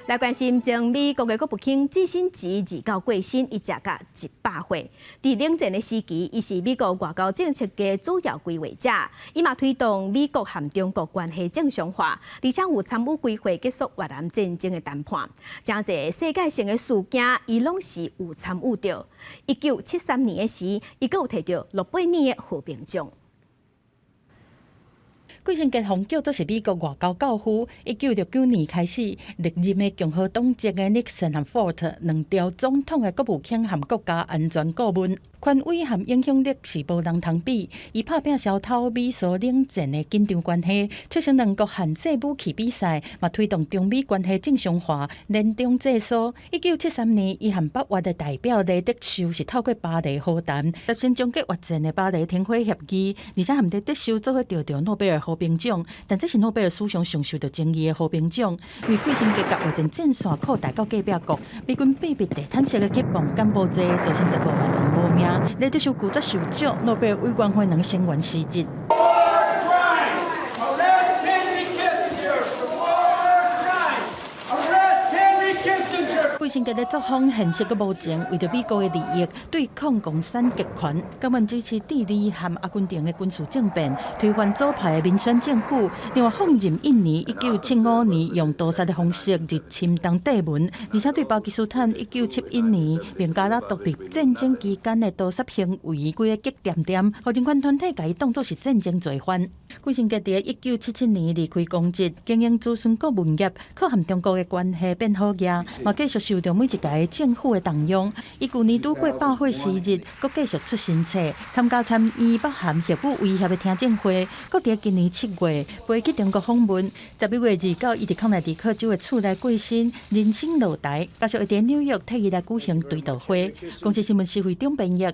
來關心前美國的國務卿季辛吉二九過身，伊食甲100歲。佇冷戰的時期，伊是美國外交政策的主要規劃者，伊嘛推動美國和中國關係正常化，而且有參與規劃結束越南戰爭的談判。誠濟世界性的事件，伊攏是有參與著。1973年的時，伊閣有提著諾貝爾的和平獎。季辛吉予叫做是美國外交教父。1969年開始，歷任的共和黨籍的尼克森和福特兩朝總統的國務卿和國家安全顧問，權威和影響力是無人通比。伊拍拚消除美蘇冷戰的緊張關係，促成兩國限制武器比賽，嘛推動中美關係正常化，聯中制蘇。1973年，伊和北越的代表黎德壽是透過巴黎和談，達成終結越戰的巴黎停火協議，而且和黎德壽做伙得著諾貝爾和平獎，但這是諾貝爾史上上受著爭議的和平獎，因為季辛吉共越戰戰線擴大到隔壁國，美軍秘密地毯式的去攻柬埔寨，造成15萬人無命。黎德壽拒絕受獎，諾貝爾委員會兩個成員辭職。 War crimes! Arrest Henry Kissinger for war crimes! Arrest Henry Kissinger! 季辛吉的作風現實閣無情，為著美國的利益對抗共產極權，甘願支持智利和阿根廷的軍事政變，推翻左派的民選政府。另外放任印尼1975年用屠殺的方式入侵東帝汶，而且對巴基斯坦1971年孟加拉獨立戰爭期間的屠殺行為，規个激恬恬，予人權團體共伊當作是戰爭罪犯。季辛吉佇1977年離開公職，經營諮詢顧問業，靠和中國的關係變好額，嘛繼續受著每一屆政府的重用。伊舊年拄過100歲生日，閣繼續出新冊，參加參與北韓核武威脅的聽證會，閣佇今年7月飛去中國訪問。11月29，伊佇康乃狄克州的厝內過身，人生落台。家屬會佇紐約替伊來舉行追悼會。公視新聞施惠中編譯。